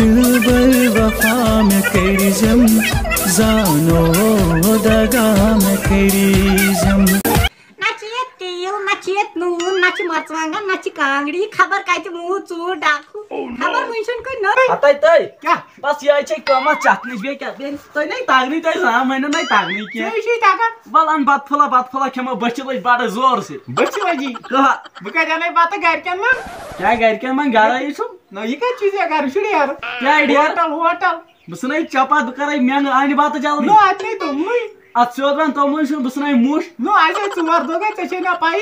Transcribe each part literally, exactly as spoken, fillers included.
دلبر وفا مےٚ کٔرزم، زانو دگا مےٚ کٔرزم۔ نہ چھِ ییٚتہِ تیٖل، نہ چھِ ییٚتہِ نوٗن، نہ چھِ مرژٕوانٛگن، نہ چھِ کانٛگڑِ، خبر کتہِ موٗد ژوٗر ڈاکوٗ۔ خبر وٕنہِ چھُنہٕ کُنہِ نوٚو۔ ہتے تٔے۔ کیٛاہ؟ بس یِہے چھے کٲمہ چتھنٕچ، بیٚیہِ کیٛاہ؟ بیٚیہِ تۄہہِ نَے تگنٕے، تۄہہِ زامہٕ مٲنِو نَے تگنٕے کینٛہہ۔ مےٚ چھُے تگان۔ وَل اَن بتہٕ پھوٚلہ، بتہٕ پھوٚلہ کھٮ۪مو، بٔچھِ لٔج بڑٕ زورٕ سۭتۍ۔ بٔچھِ لٔجی؟ کٕہہ۔ بہٕ کتہِ اَنَے بتہٕ گرِکٮ۪ن منٛز؟ کیٛاہ گرِکٮ۪ن منٛز؟ گرے چھُم۔ نہ، یہِ کتہِ چھُے ژےٚ گرٕ؟ یہِ چھُ ڈیرٕ۔ کیٛاہ ڈیرٕ؟ Hotel, hotel. بہٕ ژھٕنَے چپاتھ، بہٕ کرے مٮ۪نٛگہٕ، اَنہِ بتہٕ جلدی۔ نو، اَتہِ نَے توٚملٕے۔ اتھ سیوٚد ونہٕ توٚملٕے چھُنہٕ، بہٕ ژھٕنَے مُش۔ نو، اَسہِ ہے ژور دۄہ گٔے، ژےٚ چھے مےٚ پَیی۔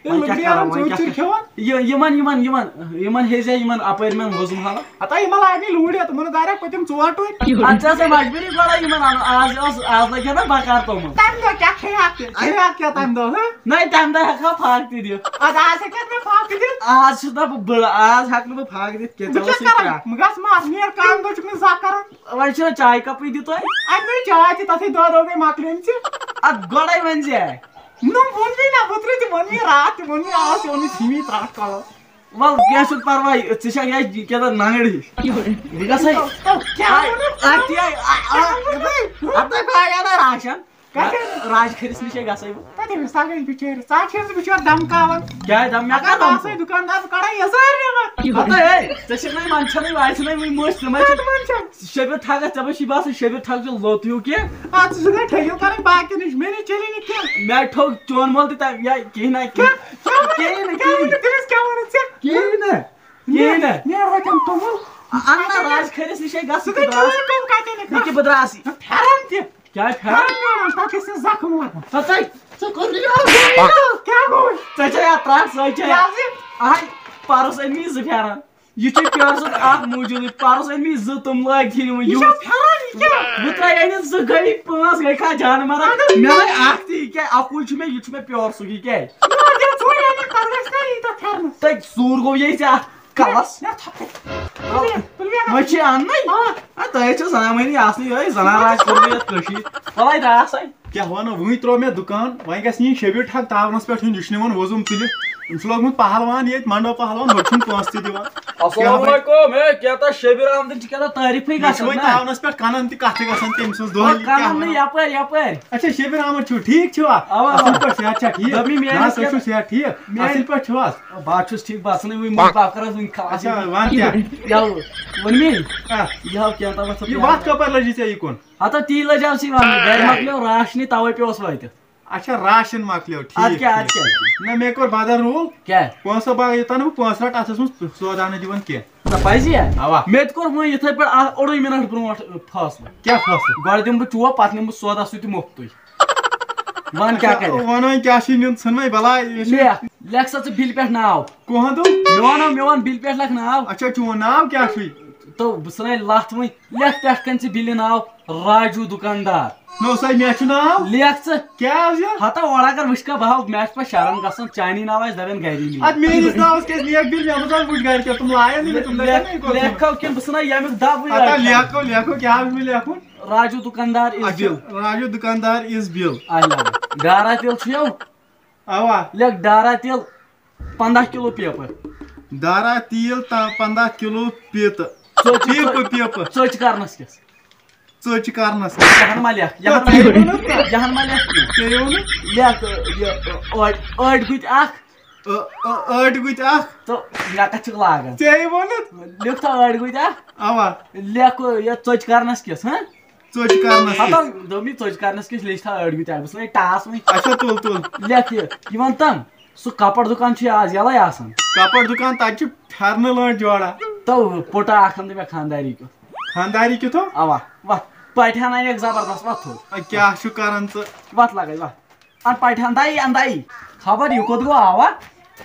ییٚلہِ وۄنۍ لُکھ کیٛاہ نیران کرو، وۄنۍ ژوٗرِ کیٛاہ ژوٗرِ کرو؟ کھٮ۪وان۔ یہِ، یِمن، یِمن، یِمن، یِمن ہیٚزِ ہا یِمن اپٲرۍ مٮ۪ن وۄزُم حالہ۔ ہتا یِمن لاگہِ وُڈ ہٮ۪تھ، یِمن دارٮ۪کھ پٔتِم ژور ٹُکۍ۔ اتھ ژےٚ ٲسٕے مجبوٗری گۄڈے یِمن اَنُن، آز اوس، آز لگہِ ہا نا بکار توٚمُل۔ تَمہِ دۄہ کیٛاہ کھیٚیہِ ہا تہِ؟ کھیٚیہِ ہا کیٛاہ تَمہِ دۄہ، ہہ؟ نَے، تَمہِ دۄہ ہٮ۪کہٕ ہا فاقہٕ تہِ دِتھ۔ اَدٕ آز ہیٚکہِ ہا مےٚ فاقہٕ دِتھ؟ آز چھُس نا بہٕ بٕڑٕ، آز ہٮ۪کہٕ نہٕ بہٕ فاقہٕ دِتھ کینٛہہ، بہٕ ژےٚ کیٛاہ اوسُے کرٕ؟ ترٛٹھ۔ بہٕ گژھٕ مَس، نیر کامہِ دۄہ چھُکھ نہٕ زانٛہہ کران۔ وۄنۍ چھُنہ چایہِ کپٕے دِتھ تۄہہِ؟ اَتہِ نَے چاے تہِ، تَتھٕے دۄہ دۄہ گٔے مۄکلیمژٕ۔ اَتھ گۄڈَے ؤنۍ زِ۔ نہ، ووٚن مےٚ نہ، اوترٕ تہِ ووٚن مےٚ، راتھ تہِ ووٚن مےٚ، آز تہِ ووٚن مےٚ، ژھٕنہِ مےٚ ترٛٹھ کلس۔ وَل، کینٛہہ چھُنہٕ پرواے، ژٕ چھَکھ یہِ کیٛاہ تھام ننٛگٕر ہِش۔ بہٕ گژھَے۔ کیٛاہ ووٚنُتھ؟ اَتھ تہِ آے، آ، آ، اَتھ تہِ آے، آ، آ، اَتھ تہِ آے، آ، راشن۔ کَتہِ؟ راج کھٔرِس نِش ہے گژھَے بہٕ۔ تَتہِ أمِس تَگان بِچٲرِس، ژٕ ہا چھَکھ نہٕ بِچور دَم کاوان۔ کیٛاہ دَم؟ مےٚ اگر کَتھ بہٕ دَم آسہٕ ہَے کوٚر؟ دُکاندار، بہٕ کَڑٕ ہا یَزار نٮ۪بر۔ ہَتہٕ ہے، ژےٚ چھَکھ نَے منٛدچھَنٕے، واتہِ چھَنَے وٕنہِ مٔشۍ، ژٕ ما چھَکھ کَتھ منٛدچھَن؟ شبیر ٹھگس، ژےٚ ما چھی باسان شبیر ٹھگ چھُ لوٚت ہیوٗ کینٛہہ؟ اَتھ ژٕ چھُکھ نا ٹھٔگِو کَران باقیَن نِش، مےٚ نِش چلی نہٕ کینٛہہ۔ مےٚ ٹھوٚگ چون مول تہِ تَمہِ، یا کِہیٖنۍ نہ کیٛاہ؟ کِہیٖنۍ نہ، کیٛاہ کِہیٖنۍ۔ ووٚنُتھ تٔمِس، کیٛاہ ووٚنُتھ ژےٚ؟ کِہیٖنۍ نہ، کِہیٖنۍ نہ۔ مےٚ، مےٚ رَٹَن توٚمُل۔ اَن نہ راج کھٔرِس نِش ہے گژھ، ژٕ ژٕ کَتہِ درٛاس۔ ژٕ کَتہِ نِکھ؟ یہِ کہِ بہٕ درٛاس۔ پھٮ۪رَن تہِ۔ کیٛاہ پھٮ۪رَن؟ پھٮ۪رَن میون، تَتھ گژھِ نہٕ زَخم لَگُن۔ ژٕ ژَے، ژٕ کوٚر یہِ۔ کیٛاہ گوٚو؟ ژےٚ چھے اَتھ ترٛٹھ، ژٕ ژَے۔ کیٛازِ؟ اَہَے، پَرُس أنۍ مٕے زٕ پھٮ۪رَن۔ یہِ چھُ پیور صٲب اکھ موٗجوٗدٕے، پرُس أنۍ مٕتۍ زٕ، تِم لٲگۍ تھٕے نہٕ وۄنۍ یہِ چھا یوٗز۔ پھٮ۪ران، یہِ کیٛاہ؟ بہٕ ترٛاوٕ أنِتھ زٕ، گٔے پانٛژھ، گٔے کھا جان مران۔ اگر مےٚ لٲگۍ اکھ تہِ، یہِ کیٛاہ، اَکُے چھُ مےٚ، یہِ چھُ مےٚ پیور صٲبٕے، یہِ کیٛازِ؟ نہ، ییٚلہِ ژوٗرِ اَنہِ، تَتھ گژھِ نہ ییٖتیٛاہ پھٮ۪رنَس۔ تہٕ ژوٗر گوٚو یہِ ژےٚ اَتھ کَلَس۔ نہ، تھۄپھ۔ تُلِو، تُلِو، وۄنۍ چھِ اَننَے۔ آ۔ آ، تۄہہِ چھو زنان مٔہنی آسنٕے، یِہوٚے زنان راج کوٚرمُت یَتھ کٔشیٖرِ۔ وَلَے درٛاس وۄنۍ۔ کیٛاہ وَنو، وٕنۍ ترٛوو مےٚ دُکان، وۄنۍ گژھِ نہٕ یہِ شبیر ٹھگ تاونَس پٮ۪ٹھ یُن، یہِ چھُنہٕ یِوان وۄزُم تُلِتھ۔ أمِس چھُ لوٚگمُت پہلوان ییٚتہِ، منڈو پہلوان، ہُتہِ چھُنہٕ پونٛسہٕ تہِ دِوان۔ السلام علیکم، ہے، کیٛاہ تھا شبیر احمدٕنۍ چھِ کیٛاہ تھا تعریٖفٕے مےٚ چھُ گژھان وۄنۍ نا؟ تاونَس پٮ۪ٹھ کَنَن تہِ کَتھٕ گژھان تٔمۍ سٕنٛز دۄہلہِ، کَنَن کیٛاہ نہٕ وَنو؟ یَپٲرۍ، یَپٲرۍ۔ اچھا، شبیر احمد چھُو، ٹھیٖک چھِوا؟ اَوا، اَصٕل اَوا۔ پٲٹھۍ، صحت چھا ٹھیٖک؟ دوٚپمَے میٛٲنِس نہ حظ، تُہۍ کیٛاہ چھِو صحت ٹھیٖک؟ میٛٲنۍ اَصٕل پٲٹھۍ چھِو حظ؟ بہٕ حظ چھُس ٹھیٖک، بہٕ آسَن وٕنہِ مُنکَر کَران وٕنہِ خلاص۔ اچھا، وَن کیٛاہ؟ یَوٕ، ووٚن مے۔ آ۔ یہِ ہاو کیٛاہ تام وَتھ یہِ وَتھ کَپٲرۍ لٔج ژےٚ یہِ کُن؟ ہتا تی لٔج آز یِوان، گرِ مۄکلیو راشنٕے، تَوَے پیوس وٲتِتھ۔ اچھا، راشن مۄکلیو، اَدٕ ٹھیٖک، کیٛاہ، اَدٕ ٹھیٖک۔ کیٛاہ؟ نہ، مےٚ کوٚر بدل رول۔ کیٛاہ؟ پونٛسہٕ باغ یوٚتام نہٕ بہٕ پونٛسہٕ رَٹہٕ، اَتھَس منٛز سودا نہٕ دِوان کینٛہہ۔ نہ، پَزِ یا؟ اَوا۔ مےٚ تہِ کوٚر وۄنۍ یِتھَے پٲٹھۍ اَ-، اوٚڑُے مِنٹ برونٛٹھ فٲصلہٕ۔ کیٛاہ فٲصلہٕ؟ گۄڈٕ دِمہٕ بہٕ چوب، پَتہٕ نِمہٕ بہٕ سودا سُہ تہِ مُفتٕے۔ وَن کیٛاہ اچھا، کَرِ؟ وَن وۄنۍ کیٛاہ چھُے نیُن، ژھٕن وۄنۍ بَلاے، یہِ چھُ لیکھ، لیکھ سا ژٕ بِلہِ پٮ۪ٹھ ناو۔ کُہنٛدُن؟ میون ہا، میون بِلہِ پٮ۪ٹھ لیکھ ناو۔ اچھا، چون ناو کیٛاہ چھُے؟ تو بہٕ ژھٕنَے لَتھ وۄنۍ۔ لیکھ پٮ۪ٹھ کَنہِ ژٕ بِلہِ ناو راجوٗ دُکاندار۔ نو سا، مےٚ چھُ ناو۔ لیکھ ژٕ۔ کیٛاہ حظ یہِ؟ ہتا اورٕ اگر وٕچھ کھا، بہٕ ہاو، مےٚ چھُ پَتہٕ شرم گژھان، چانی ناو آسہِ دَپان گَری نہٕ۔ اَدٕ میٲنِس ناوَس کیٛازِ نِیَکھ بِل؟ مےٚ دوٚپ، وۄنۍ وٕچھ گَرِ کیٛاہ تِم لایَن نہٕ مےٚ، تِم دَپَن لیکھ، نہٕ یہِ کوٚت لیکھ ژھٕنُن۔ کھا کِنہٕ بہٕ ژھٕنَے ییٚمیُک دَبٕے ہتا اَتہِ؟ لیکھو، لیکھو، کیٛاہ حظ چھُ مےٚ لیکھُن؟ راجوٗ دُکاندار is اچھا، bill۔ راجوٗ دُکاندار is bill۔ آ، ڈارا تیٖل چھُ یَو۔ اَوا۔ لیکھ ڈارا تیٖل پنٛداہ کِلوٗ پیپر۔ دارا تیٖل تا-، پنٛداہ کِلوٗ پیٖتہٕ۔ ژۄچہِ، پیٖپہٕ، پیٖپہٕ۔ ژۄچہِ کرنس کِس۔ ژۄچہِ کرنس کِس۔ یہن ما لیکھ، یہِ یہن ژےٚ ما ووٚنُتھ نا؟ یہن ما لیکھ کینٛہہ۔ ژےٚ ووٚنُتھ؟ لیکھ، یہِ، ٲٹۍ، ٲٹۍ گُتۍ اکھ۔ ٲ-، ٲ-، ٲٹۍ گُتۍ اکھ۔ تہٕ مےٚ کتھ چھُکھ لاگان؟ ژےٚ ووٚنُتھ؟ لیوٚکھ تھا ٲٹۍ گُتۍ اکھ۔ اوا۔ لیکھ، یہِ ژۄچہِ کرنس کِس، ہاں؟ ژۄچہِ کرنس ہتو کِس۔ دوٚپمَے ژۄچہِ کرنس کِس لیٚچھ تھا أڑۍ گُتۍ اکھ، بہٕ ژھٕنے ٹاس وۄنۍ۔ اچھا، تُل، تُل۔ لیکھ یہِ، یہِ وَن تَم، سُہ کپر دُکان چھُ یہِ آز یَلَے آسان؟ کپر دُکان، تَتہِ چھُ پھٮ۪رنہٕ لٲنٛٹھ جوڑا۔ تو پُٹا اکھ اَن تہٕ مےٚ خانٛداری کیُتھ۔ خانٛداری کیُتھ ہو؟ اَوا، وَتھ، پٹھِ ہَن اَنہِ اکھ زبردست، وَتھ تھوٚد۔ اے، کیٛاہ چھُ کران ژٕ؟ وَتھ لگے، وَتھ۔ اَن پٹھِ ہَن دَیی، اَن دَیی۔ خبر یہِ کوٚت گوٚو، اَوا۔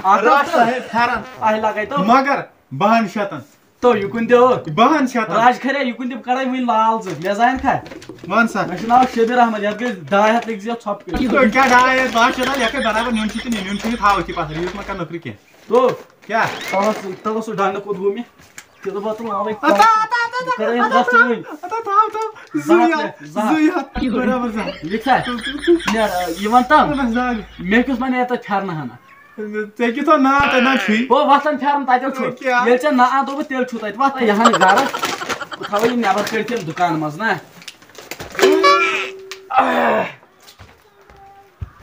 اَتھ رَٹھ تہٕ سا ہے پھٮ۪رن۔ اَسہِ لگے تو۔ مگر بَہَن شَتَن۔ تو یہِ کُن تہِ ہو۔ بَہَن شَتَن۔ راج کھریا، یہِ کُن تہِ بہٕ کَڑے وٕنہِ لال زٕ۔ مےٚ زانہِ کھا؟ وَن سا۔ مےٚ چھُ ناو شبیر احمد، یَتھ گٔے ڈاے ہَتھ لٔگۍ زِ یَتھ ژھۄپہٕ کٔرِتھ۔ تُہۍ کیٛاہ ڈاے ہَتھ؟ بَہَن شَتَن، یَتھ ہے برابر نیُن چھُے تہٕ نِنُن چھُے، تھاو أتھی پَتھَر، یوٗت ما کَر نوکری کینٛہہ۔ تو۔ کیٛاہ؟ تَلَس، تَلَس سُہ ڈنٛڈٕ کوٚت گوٚو مےٚ؟ تہِ دوٚپ اَتھ لاوٕے۔ اَتا، اَتا، اَتا، بہٕ کَرے اَتا، یَتھ اَتا، دَستہٕ وٕنۍ۔ اَتا، تھاو، تھاو۔ زٕ زٕ ہَتھ ہَتھ، لے، زٕ ہَتھ۔ زٕ ہَتھ، برابر زٕ ہَتھ۔ لیکھا؟ تُل، تُل، تُل۔ نیر، یہِ وَن تَم۔ اَہَن حظ، نار۔ مےٚ کیُتھ وَنے تَتہِ پھٮ۪رنہٕ ہَنا؟ ژےٚ کیُتھ وَنہٕ ناو تَتہِ نہ چھُے؟ ہو، وۄتھان پھٮ۪رُن تَتٮ۪و چھُ۔ کیٛاہ؟ ییٚلہِ ژےٚ نہ آو دوٚپُتھ، تیٚلہِ چھُ تَتہِ۔ وَتھ تہٕ یہِ ہَن گَرٕ۔ بہٕ تھاوٕ یہِ نٮ۪بر کٔڑِتھ ییٚمہِ دُکانہٕ منٛز نا۔ ہے،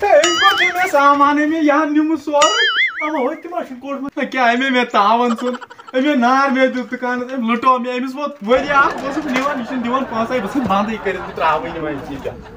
أمۍ کوٚر تٔمۍ مےٚ سامان، أمۍ مےٚ یہِ ہن نیوٗمُت سورُے۔ اما ہوٚتہِ تہِ ما چھُن کوٚڑمُت؟ نہ کیٛاہ، أمۍ مےٚ تاوَن ژھُن، أمۍ مےٚ نار مےٚ دیُت دُکانَس، أمۍ لُٹو مےٚ، أمِس ووت ؤری اَکھ، بہٕ اوسُس نِوان، یہِ چھُنہٕ دِوان پونٛسَے، بہٕ چھُس بنٛدٕے کٔرِتھ، بہٕ ترٛاوٕے نہٕ وۄنۍ یہِ چیٖز۔